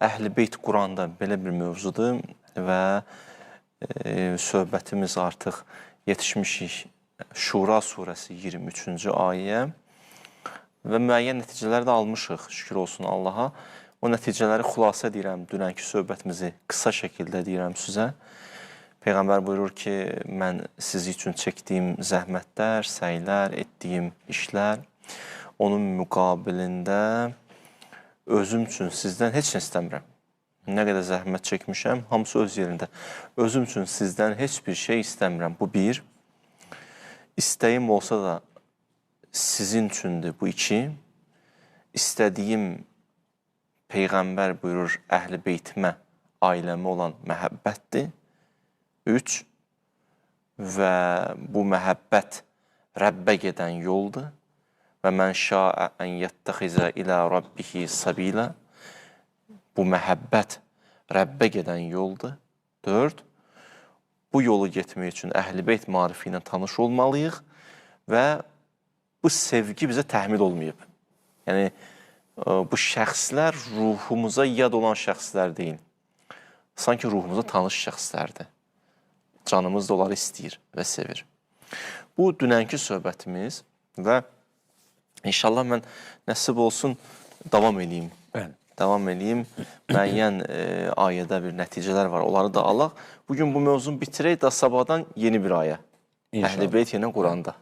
Əhl-i Beyt Quranda belə bir mövzudur və söhbətimiz artıq yetişmişik Şura surəsi 23-cü ayə və müəyyən nəticələr də almışıq, şükür olsun Allaha. O nəticələri xülasə deyirəm, dünənki söhbətimizi qısa şəkildə deyirəm sizə. Peyğəmbər buyurur ki, mən sizi üçün çəkdiyim zəhmətlər, səylər, etdiyim işlər, onun müqabilində özüm üçün sizdən heç nə istəmirəm. Nə qədər zəhmət çəkmişəm, hamısı öz yerində. Özüm üçün sizdən heç bir şey istəmirəm. Bu bir. İstəyim olsa da sizin üçündür. Bu iki. İstədiyim Peyğəmbər buyurur, əhl-i beytimə, ailəmə olan məhəbbətdir. Üç. Və bu məhəbbət Rəbbə gedən yoldur. Və mən şəə ən yəttəxizə ilə rabbihi sabilə. Bu məhəbbət Rəbbə gedən yoldur. Dörd. Bu yolu getmək üçün Əhl-i Beyt maarifi ilə tanış olmalıyıq və bu sevgi bizə təhmil olmayıb. Yəni, bu şəxslər ruhumuza yad olan şəxslər deyil. Sanki ruhumuza tanış şəxslərdir. Canımız da onları istəyir və sevir. Bu dünənki söhbətimiz və inşallah mən nəsib olsun davam eləyim. Bəli. Davam eləyim. Müəyyən ayədə bir nəticələr var. Onları da alaq. Bugün bu mövzunu bitirək da sabahdan yeni bir ayə. Əhl-i Beyt yenə Quranda.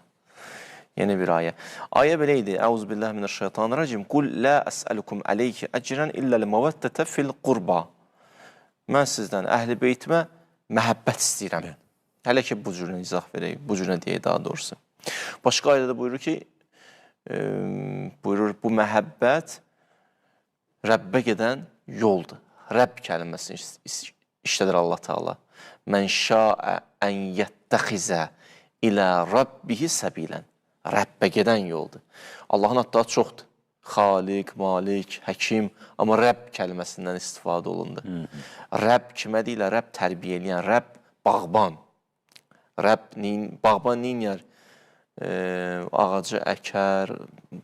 Yeni bir ayə. Ayə belə idi. Əuzubillahi mineşşeytanirracim. Qul la əsəlukum aleyhi ecren illəl məvəddətə fil qurba. Mən sizdən Əhl-i Beytimə məhəbbət istəyirəm. Hələ ki bu cürünə izah verək, bu cürünə deyək daha doğrusu. Başqa ayədə də buyurur ki, buyurur bu məhəbbət Rəbbə gedən yoldur. Rəbb kəlməsini işlədir Allah Teala. Mən şəə ən yəttəxizə ilə rabbihi səbilən. Rəbbə gedən yoldur. Allahın adları çoxdur. Xaliq, Malik, Həkim, amma Rəbb kəlməsindən istifadə olundu. Rəbb kimə deyirlər? Rəbb tərbiyə eləyən, Rəbb bağban. Rəbb bağban neynər? Ağacı əkər,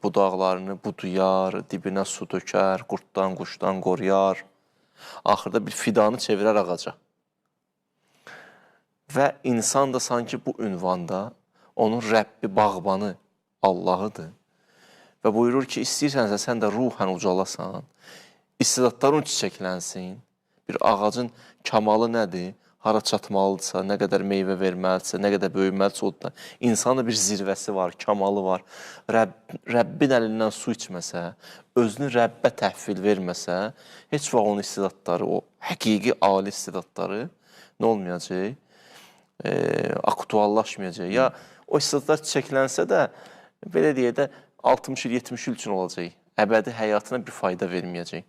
budaqlarını buduyar, dibinə su dökər, qurddan, quşdan qoruyar. Axırda bir fidanı çevirər ağaca. Və insan da sanki bu ünvanda onun Rəbbi, bağbanı Allahıdır. Və buyurur ki, istəyirsənsə sən də ruhən ucalasan, istedadların çiçəklənsin. Bir ağacın kamalı nədir? Hara çatmalıdırsa, nə qədər meyvə verməlidirsə, nə qədər böyüməlidirsə, o da. İnsanın bir zirvəsi var, kamalı var. Rəbbin əlindən su içməsə, özünü Rəbbə təhvil verməsə, heç vaxt onun istedadları, o həqiqi ali istedadları nə olmayacaq? Aktuallaşmayacaq. Ya o istedadlar çiçəklənsə də, belə deyək də, 60 il, 70 il üçün olacaq. Əbədi həyatına bir fayda verməyəcək.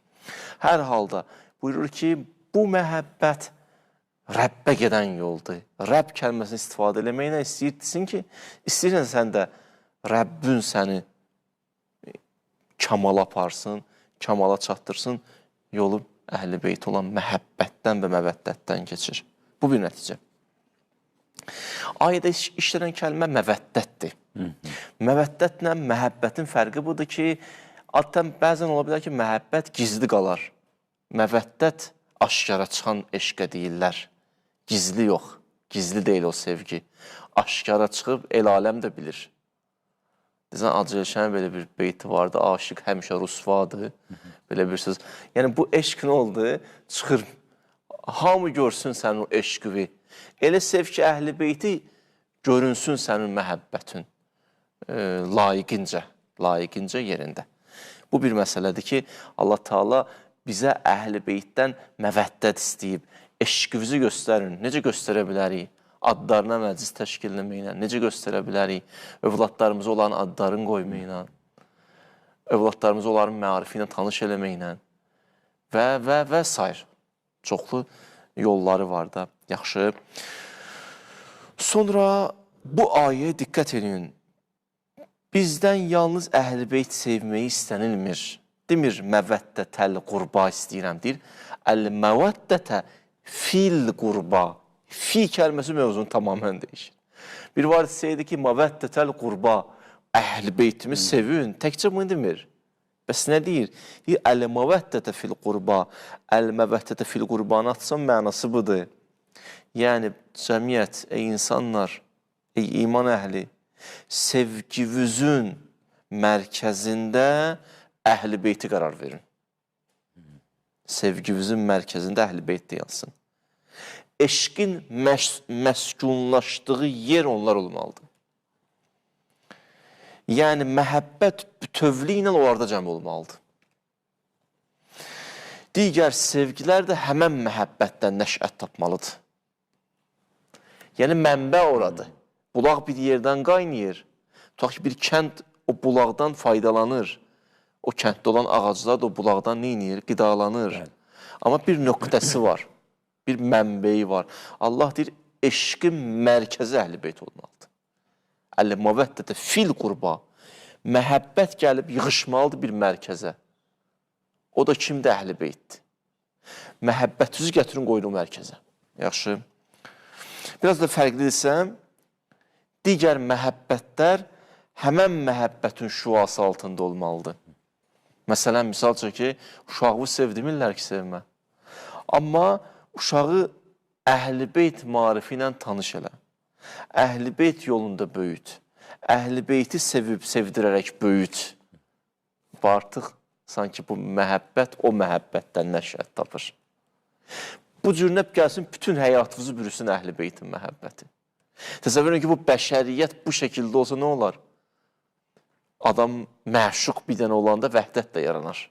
Hər halda buyurur ki, bu məhəbbət Rəbbə gedən yoldur. Rəbb kəlməsini istifadə eləməklə istəyirsin ki, istəyirsən sən də Rəbbün səni kamala aparsın, kamala çatdırsın, yolu Əhl-i Beyt olan məhəbbətdən və məvəddətdən keçir. Bu bir nəticə. Ayədə işlənən kəlmə məvəddətdir. Məvəddətlə məhəbbətin fərqi budur ki, adətən bəzən ola bilər ki, məhəbbət gizli qalar. Məvəddət aşkara çıxan eşqə deyirlər. Gizli yox, gizli deyil o sevgi. Aşkara çıxıb el aləm də bilir. Deyirsən, Acı belə bir beyti vardı, aşiq həmişə rusvadır, belə bir söz. Yəni bu eşq nə oldu? Çıxır, hamı görsün sənin o eşqini. Elə sev ki, Əhl-i Beyti görünsün sənin məhəbbətin layiqincə yerində. Bu bir məsələdir ki, Allah Teala bizə Əhl-i Beytdən məvəddət istəyib, eşqimizi göstərin. Necə göstərə bilərik? Adlarına məclis təşkil etməklə. Necə göstərə bilərik? Övladlarımıza olan adlarını qoymaqla, övladlarımızı onların məarifi ilə tanış eləməklə və sair. Çoxlu yolları var da. Yaxşı. Sonra bu ayəyə diqqət edin. Bizdən yalnız Əhl-i Beyt sevməyi istənilmir. Demir məvəddətəl qurba istəyirəm, deyir. Əl-məvəddətə fil qurba. Fi kəlməsi mövzunu tamamilə dəyişir. Bir var desəydi ki, məvəddətəl qurba, Əhl-i Beytimi sevin, təkcə bunu demir. Bəs nə deyir? Deyir, əl-məvəddətə fil qurba. Əl-məvəddətə fil qurbanı atsam mənası budur. Yəni, cəmiyyət, ey insanlar, ey iman əhli, sevgivüzün mərkəzində əhl-i beyti qərar verin. Sevgivüzün mərkəzində əhl-i beyt dayansın. Eşqin məskunlaşdığı yer onlar olmalıdır. Yəni, məhəbbət bütövlüklə onlarda cəm olmalıdır. Digər sevgilər də həmən məhəbbətdən nəşət tapmalıdır. Yəni, mənbə oradır. Bulaq bir yerdən qaynayır. Tutaq ki, bir kənd o bulaqdan faydalanır. O kənddə olan ağaclar da o bulaqdan neynir? Qidalanır. Bəli. Amma bir nöqtəsi var, bir mənbəyi var. Allah deyir, eşqin mərkəzi əhl-i beyt olmalıdır. Əl-məvəddətə fil qurba. Məhəbbət gəlib yığışmalıdır bir mərkəzə. O da kimdir? Əhl-i beytdir. Məhəbbətinizi gətirin, qoyun o mərkəzə. Yaxşı. Biraz da fərqlidirsə, digər məhəbbətlər həmən məhəbbətin şüası altında olmalıdır. Məsələn, misal üçün ki, uşağı sev demirlər ki, sevmə. Amma uşağı əhl-i beyt marifi ilə tanış elə. Əhl-i beyt yolunda böyüt. Əhl-i beyti sevib, sevdirərək böyüt. Bu artıq sanki bu məhəbbət o məhəbbətdən nəşət tapır. Bu cür nə gəlsin, bütün həyatınızı bürüsün əhl-i beytin məhəbbəti. Təsəvvür edin ki, bu bəşəriyyət bu şəkildə olsa nə olar? Adam məşuq bir dənə olanda vəhdət də yaranar.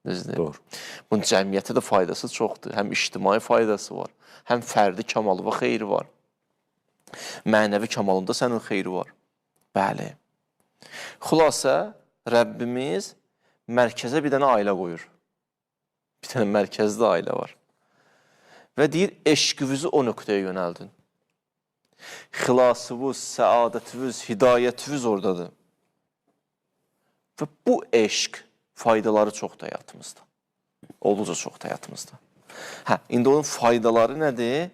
Düzdür? Doğru. Bunun cəmiyyətə də faydası çoxdur. Həm ictimai faydası var, həm fərdi kamalı və xeyri var. Mənəvi kamalında sənin xeyri var. Bəli. Xülasə, Rəbbimiz mərkəzə bir dənə ailə qoyur. Bir dənə mərkəzdə ailə var. Və deyir, eşqinizi o nöqtəyə yönəldin. Xilasınız, səadətiniz, hidayətiniz oradadır. Və bu eşq faydaları çoxdur həyatımızda. Olduqca çoxdur həyatımızda. Hə, indi onun faydaları nədir?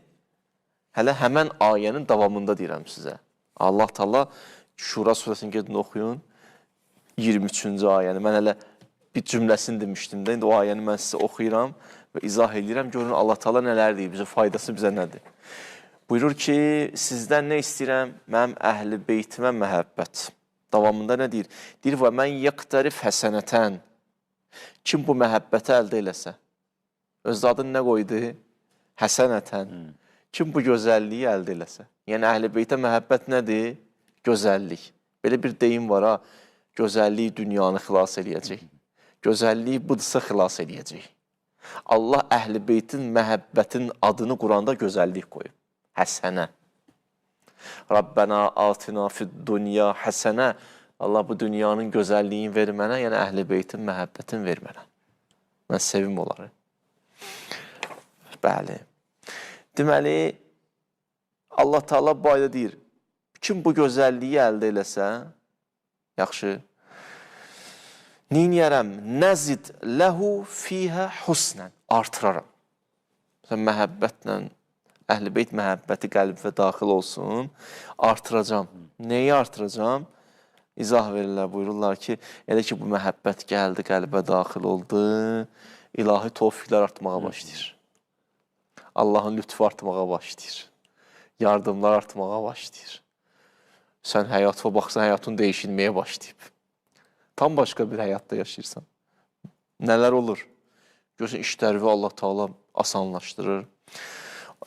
Hələ həmən ayənin davamında deyirəm sizə. Allah Teala Şura surəsini gedin oxuyun. 23-cü ayəni. Mən hələ bir cümləsini demişdim də. İndi o ayəni mən sizə oxuyuram və izah edirəm. Görün Allah Teala nələr deyir bizə, faydası bizə nədir? Buyurur ki, sizdən nə istəyirəm? Mənim əhl-i beytimə məhəbbət. Davamında nə deyir? Deyir, və mən yəqtərif həsənətən. Kim bu məhəbbəti əldə eləsə? Öz adını nə qoydu? Həsənətən. Kim bu gözəlliyi əldə eləsə? Yəni, əhl-i beytə məhəbbət nədir? Gözəllik. Belə bir deyim var ha, gözəllik dünyanı xilas eləyəcək. Gözəllik budursa xilas eləyəcək. Allah əhl-i beytin məhəbbətin adını Quranda gözəllik qoyub. Həsənə. Rabbənə atina fid-dünya həsənə. Allah bu dünyanın gözəlliyini ver mənə, yəni əhl-i beytin məhəbbətini ver mənə. Mən sevim onları. Bəli. Deməli, Allah Teala bu ayda deyir, kim bu gözəlliyi əldə eləsə, yaxşı, neyniyərəm? Nəzid ləhu fiyhə husnən, artıraram. Sən məhəbbətlə, əhl-i beyt məhəbbəti qəlbə daxil olsun, artıracam. Nəyi artıracam? İzah verirlər, buyururlar ki, elə ki bu məhəbbət gəldi, qəlbə daxil oldu, ilahi tofiqlər artmağa başlayır. Allahın lütfu artmağa başlayır. Yardımlar artmağa başlayır. Sən həyata baxsan, həyatın dəyişilməyə başlayıb. Tam başqa bir həyatda yaşayırsan. Nələr olur? Görürsən, işləri Allah Teala asanlaşdırır.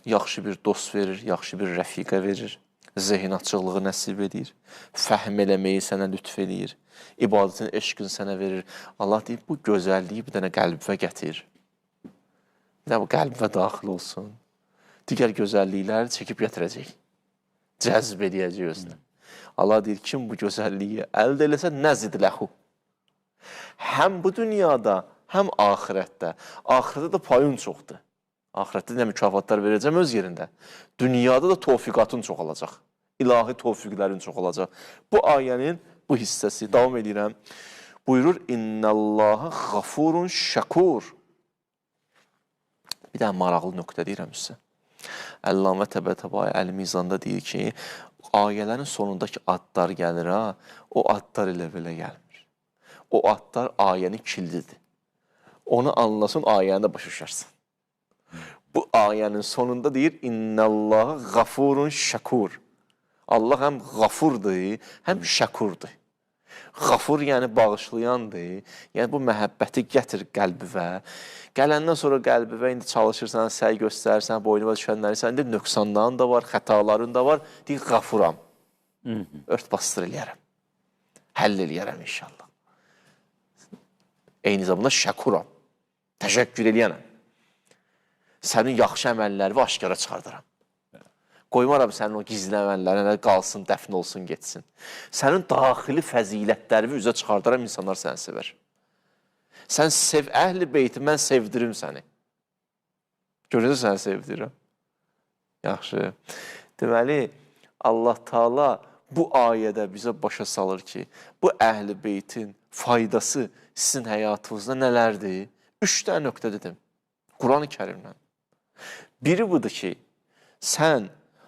Yaxşı bir dost verir, yaxşı bir rəfiqə verir. Zehin açıqlığı nəsib edir. Fəhm eləməyi sənə lütf eləyir. İbadətin eşqini sənə verir. Allah deyir, bu gözəlliyi bir dənə qəlbə gətir. Bir dənə bu qəlbə daxil olsun. Digər gözəllikləri çəkib gətirəcək. Cəzb eləyəcək özünə. Allah deyir, kim bu gözəlliyi əldə eləsə, nəzid ləhu. Həm bu dünyada, həm axirətdə. Axirətdə də payın çoxdur. Axirətdə də mükafatlar verəcəm öz yerində. Dünyada da tofiqatın çoxalacaq. İlahi tofiqlərin çoxalacaq. Bu ayənin bu hissəsi, davam edirəm. Buyurur, İnnəllahə xafurun şəkur. Bir dənə maraqlı nöqtə deyirəm sizə. Əllamə Təbətəbai Əl-Mizanda deyir ki, ayələrin sonundakı adlar gəlir ha, o adlar elə belə gəlmir. O adlar ayənin kilididir. Onu anlasın, ayəni də başa düşərsən. Bu ayənin sonunda deyir, İnnəllaha qafurun şəkur. Allah həm qafurdur, həm şəkurdur. Qafur yəni bağışlayandır. Yəni bu məhəbbəti gətir qəlbivə. Gələndən sonra qəlbivə indi çalışırsan, səy göstərirsən, boynuna düşənləri, sən indi nöqsanların da var, xətaların da var. Deyir, qafuram. Ört bastır eləyərəm. Həll eləyərəm inşallah. Eyni zamanda şəkuram. Təşəkkür eləyənəm. Sənin yaxşı əməllərini aşkara çıxardıram. Qoymaram sənin o gizli əməllərinə qalsın, dəfn olsun, getsin. Sənin daxili fəzilətlərini üzə çıxardaram, insanlar səni sevər. Sən sev əhl-i beyti, mən sevdirim səni. Görürsən, səni sevdirirəm. Yaxşı. Deməli, Allah Taala bu ayədə bizə başa salır ki, bu əhl-i beytin faydası sizin həyatınızda nələrdir? 3 dənə nöqtə dedim. Quran-ı Kərimdən. Biri budur ki, sən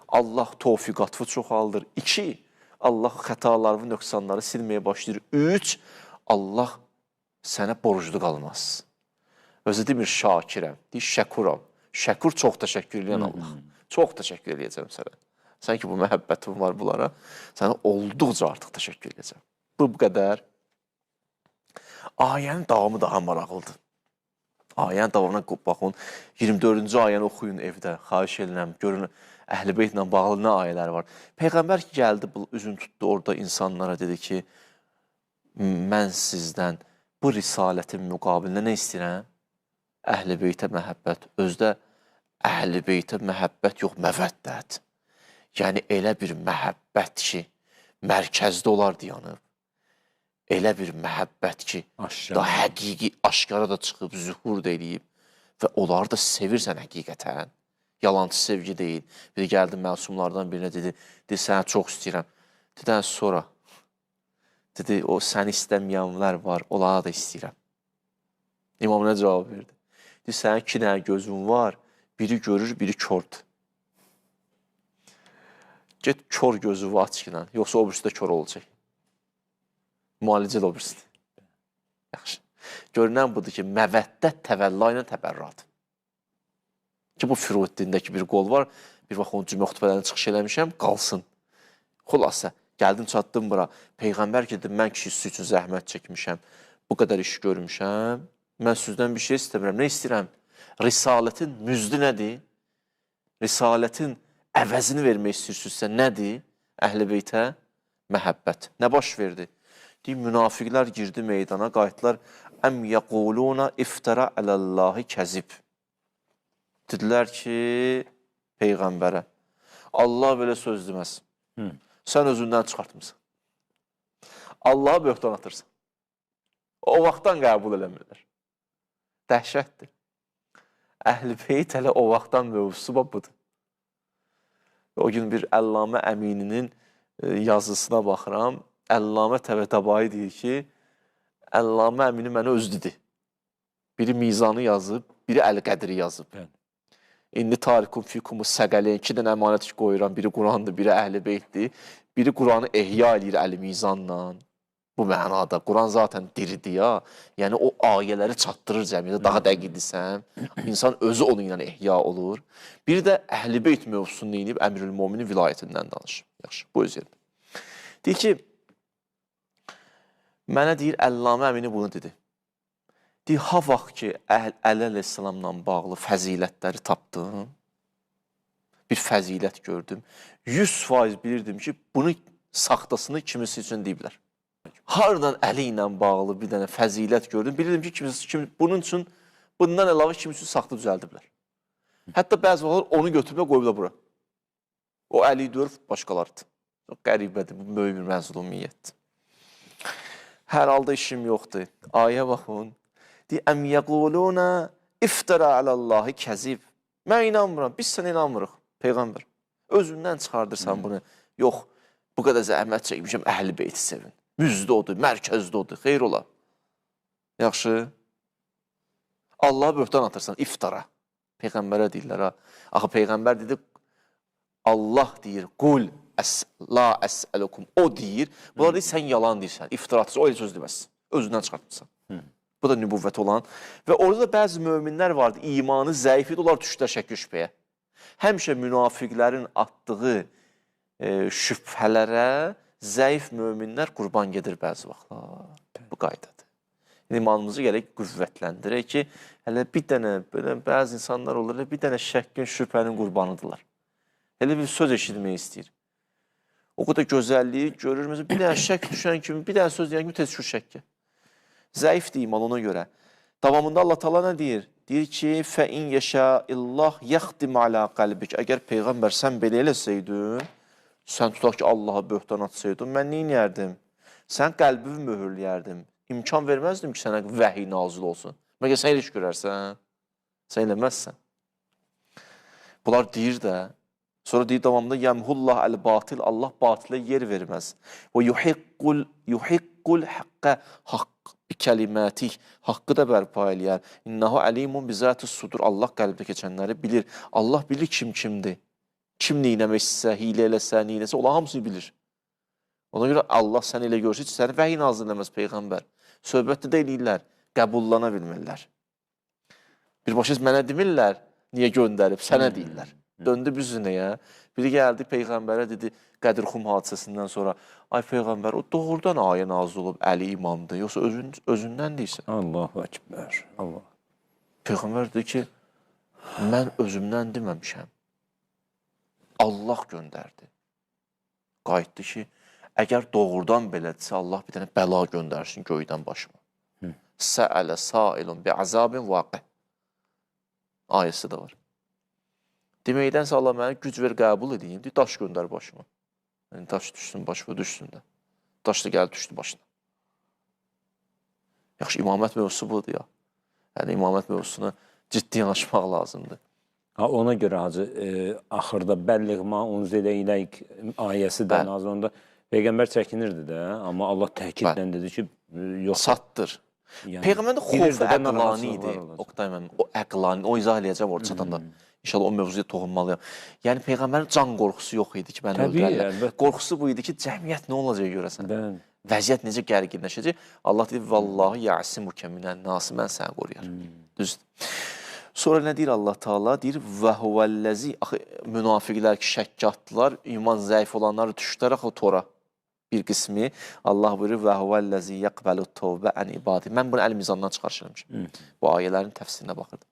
Allah tövfiqatı çoxaldır. 2, Allah xətalarını, nöqsanları silməyə başlayır. 3, Allah sənə borclu qalmaz. Özü demir şakirəm, deyir şəkuram. Şəkur çox təşəkkür eləyən Allah. Çox təşəkkür eləyəcəm sənə. Sən ki bu məhəbbətim var bunlara, sənə olduqca artıq təşəkkür eləyəcəm. Bu qədər. Ayənin davamı daha maraqlıdır. Ayənin davamına baxın. 24-cü ayəni oxuyun evdə. Xahiş edirəm, görün Əhl-i Beytlə bağlı nə ayələr var. Peyğəmbər ki gəldi, üzün tutdu orada insanlara, dedi ki, mən sizdən bu risalətin müqabilində nə istəyirəm? Əhl-i Beytə məhəbbət. Özdə Əhl-i Beytə məhəbbət yox, məvəddət. Yəni elə bir məhəbbət ki, mərkəzdə olar dayanıb. Elə bir məhəbbət ki, da həqiqi aşkara da çıxıb, zühur da eləyib və onları da sevirsən həqiqətən. Yalancı sevgi deyil. Biri gəldi məsumlardan birinə dedi, dedi sənə çox istəyirəm. Dedi, sonra. Dedi, o səni istəməyənlər var, onlara da istəyirəm. İmam nə cavab verdi? Dedi, sənin 2 dənə gözün var, biri görür, biri kordur. Get kor gözü aç ki, yoxsa o birisi də kor olacaq. Müalicə də o birisini. Yaxşı. Görünən budur ki, məvəddət təvəlla ilə təbərrüat. Ki, bu Firuddindəki bir qol var. Bir vaxt onun cümə xutbələrini çıxış eləmişəm, qalsın. Xülasə, gəldim, çatdım bura. Peyğəmbər ki, mən kişi siz üçün zəhmət çəkmişəm, bu qədər iş görmüşəm. Mən sizdən bir şey istəmirəm. Nə istəyirəm? Risalətin müzdi nədir? Risalətin əvəzini vermək istəyirsinizsə nədir? Əhl-i Beytə məhəbbət. Nə baş verdi? Deyir, münafiqlər girdi meydana, qayıtdılar. Əm yəquluna iftara ələllahi kəzib. Dedilər ki, Peyğəmbərə, Allah belə söz deməz. Sən özündən çıxartmısan. Allaha böhtan atırsan. O vaxtdan qəbul eləmirlər. Dəhşətdir. Əhl-i Beyt hələ o vaxtdan mövzusu budur. O gün bir Əllamə Əmininin yazısına baxıram. Əllamə Təbətəbai deyir ki, Əllamə Əmini mənə öz dedi. Biri Mizanı yazıb, biri Əl-Qədri yazıb. Bəli. İndi Tarikum Fikumu Səqələyn, 2 dənə əmanət qoyuram. Biri Qurandır, biri Əhl-i Beytdir. Biri Quranı ehya eləyir Əli Mizanla. Bu mənada. Quran zaten diridir ya. Yəni o ayələri çatdırır cəmiyyətə. Daha dəqiq desəm, insan özü onun ilə ehya olur. Bir də Əhl-i Beyt mövzusunu inib Əmirül Möminin vilayətindən danışır. Yaxşı, bu öz yerində. Deyir ki, mənə deyir, Əllamə Əmini bunu dedi. Deyir, ha vaxt ki, Əli əleyhissalamla bağlı fəzilətləri tapdım, bir fəzilət gördüm, 100% bilirdim ki, bunu saxtasını kimisi üçün deyiblər. Hardan Əli ilə bağlı bir dənə fəzilət gördüm, bilirdim ki, kimisi, bunun üçün, bundan əlavə kimisi üçün saxta düzəldiblər. Hətta bəzi vaxtlar onu götürüblər, qoyublar bura. O Əli deyir, başqalarıdır. Çox qəribədir, bu böyük bir məzlumiyyətdir. Hər halda işim yoxdur. Ayə baxın. Deyir, əm yəquluna iftara aləllahi kəzib. Mən inanmıram, biz sənə inanmırıq, Peyğəmbər. Özündən çıxardırsan bunu. Yox, bu qədər zəhmət çəkmişəm, Əhl-i Beyti sevin. Müzdə odur, mərkəzdə odur, xeyr ola. Yaxşı. Allaha böhtan atırsan, iftara. Peyğəmbərə deyirlər ha. Axı Peyğəmbər dedi, Allah deyir, qul la əsəlukum. O deyir. Bunlar deyir, sən yalan deyirsən, iftira atırsan, o elə söz deməz. Özündən çıxartmısan. Bu da nübüvvət olan. Və orada da bəzi möminlər vardı, imanı zəif idi, onlar düşdülər şəkk şübhəyə. Həmişə münafiqlərin atdığı şübhələrə zəif möminlər qurban gedir bəzi vaxtlar. Bu qaydadır. İmanımızı gərək qüvvətləndirək ki, hələ bir dənə, belə bəzi insanlar olur, elə bir dənə şəkkin, şübhənin qurbanıdırlar. Elə bir söz eşitmək istəyir. O qədər gözəlliyi görür, məsələn, bir dənə şək düşən kimi, bir dənə söz deyən kimi tez düşür şəkkə. Zəifdir iman ona görə. Davamında Allah Taala nə deyir? Deyir ki, fəin yeşəillah yaxtim alə qəlbik. Əgər peyğəmbər sən belə eləsəydin, sən tutaq ki, Allaha böhtan atsaydın, mən nə edərdim? Sən qəlbini möhürləyərdim. İmkan verməzdim ki, sənə vəhiy nazil olsun. Məgər sən elə iş görərsən? Sən eləməzsən. Bunlar deyir də, sonra deyir davamında yəmhullah əl-batil, Allah batilə yer verməz. Və yuhiqqul haqqə, haqq bi kəlimətih, haqqı da bərpa eləyər. İnnehu əlimun bizatis sudur. Allah qəlbdə keçənləri bilir. Allah bilir kim kimdir. Kim neynəmək istəsə, hiylə eləsə, neynəsə, onlar hamısını bilir. Ona görə Allah səni elə görsün ki, səni vəhiy nazil eləməz peyğəmbər. Söhbətdə də eləyirlər, qəbullana bilmirlər. Birbaşa mənə demirlər, niyə göndərib, sənə deyirlər. Döndü büzünəyə. Biri gəldi peyğəmbərə dedi, Qədir-Xum hadisəsindən sonra, ay peyğəmbər, o doğrudan ayə nazil olub, Əli imamdır, yoxsa özündən deyirsən? Allahu Ekber. Allah. Peyğəmbər dedi ki, mən özümdən deməmişəm. Allah göndərdi. Qayıtdı ki, əgər doğrudan belədirsə, Allah bir dənə bəla göndərsin göydən başıma. Səələ sailun bi azabin vaqi. Ayəsi də var. Deməkdənsə Allah mənə güc ver, qəbul edeyim. Deyir, daş göndər başıma. Yəni, daş düşsün, başıma düşsün də. Daş da gəldi, düşdü başına. Yaxşı, imamət mövzusu budur ya. Yəni, imamət mövzusuna ciddi yanaşmaq lazımdır. Ha, ona görə Hacı, axırda bəlliğ ma unzilə iləyk ayəsi də nazil onda Peyğəmbər çəkinirdi də, amma Allah təkidlə dedi ki, yox. Satdır. Yəni, Peyğəmbərin xofu əqlani idi. Oqtay müəllim, o əqlani, o izah eləyəcəm orada çatanda. İnşallah o mövzuya toxunmalıyam. Yəni Peyğəmbərin can qorxusu yox idi ki, məni öldürərlər. Qorxusu bu idi ki, cəmiyyət nə olacaq görəsən? Bəli. Vəziyyət necə gərginləşəcək? Allah deyir, vallahi ya'simuke minən nasi, mən səni qoruyaram. Düzdür. Sonra nə deyir Allah Taala? Deyir və huvəl-ləzi, axı münafiqlər ki, şəkk atdılar, iman zəif olanlar düşdülər axı tora. Bir qismi Allah buyurur və huvəl-ləzi yəqbəlu tövbə ən ibadi. Mən bunu əl-mizandan çıxarışırmışım. Bu ayələrin təfsirinə baxırdım.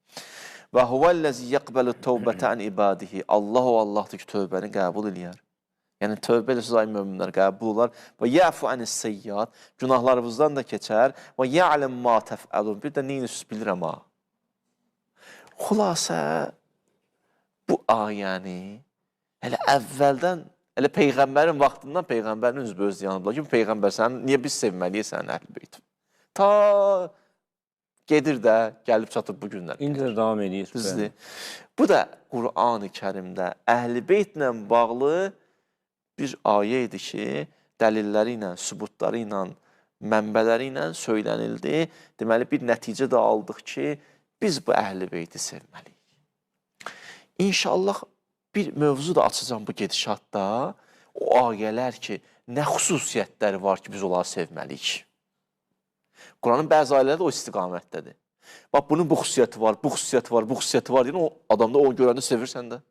Və huvəl-ləzi yəqbəlu tövbətə ən ibadihi. Allah o Allahdır ki, tövbəni qəbul eləyər. Yəni tövbə eləsəz ay möminlər qəbul olar. Və yəfu ənis-seyyiat, günahlarınızdan da keçər. Və ya'lem ma təfəlun. Bir də nə bilirəm ha. Xülasə bu ayəni hələ əvvəldən, elə peyğəmbərin vaxtından peyğəmbərin üzbəüz yanıblar ki, peyğəmbər sən niyə biz sevməliyik sənin əhl-i beyt? Ta gedir də gəlib çatıb bu günlər. İndi də davam edir. Düzdür. Bu da Qur'an-ı Kərimdə əhl-i beytlə bağlı bir ayə idi ki, dəlilləri ilə, sübutları ilə, mənbələri ilə söylənildi. Deməli, bir nəticə də aldıq ki, biz bu əhl-i beyti sevməliyik. İnşallah bir mövzu da açacağam bu gedişatda. O ayələr ki, nə xüsusiyyətləri var ki, biz onları sevməliyik. Quranın bəzi ayələri də o istiqamətdədir. Bax, bunun bu xüsusiyyəti var, bu xüsusiyyəti var, bu xüsusiyyəti var deyən o adamda o görəndə sevirsən də.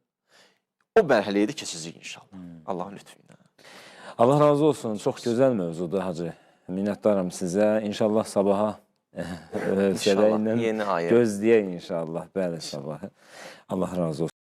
O mərhələyə də keçəcək inşallah. Allahın lütfü ilə. Allah razı olsun. Çox gözəl mövzudur Hacı. Minnətdaram sizə. İnşallah sabaha İnşallah yeni ayə. Gözləyək inşallah. Bəli, sabahı. Allah razı olsun.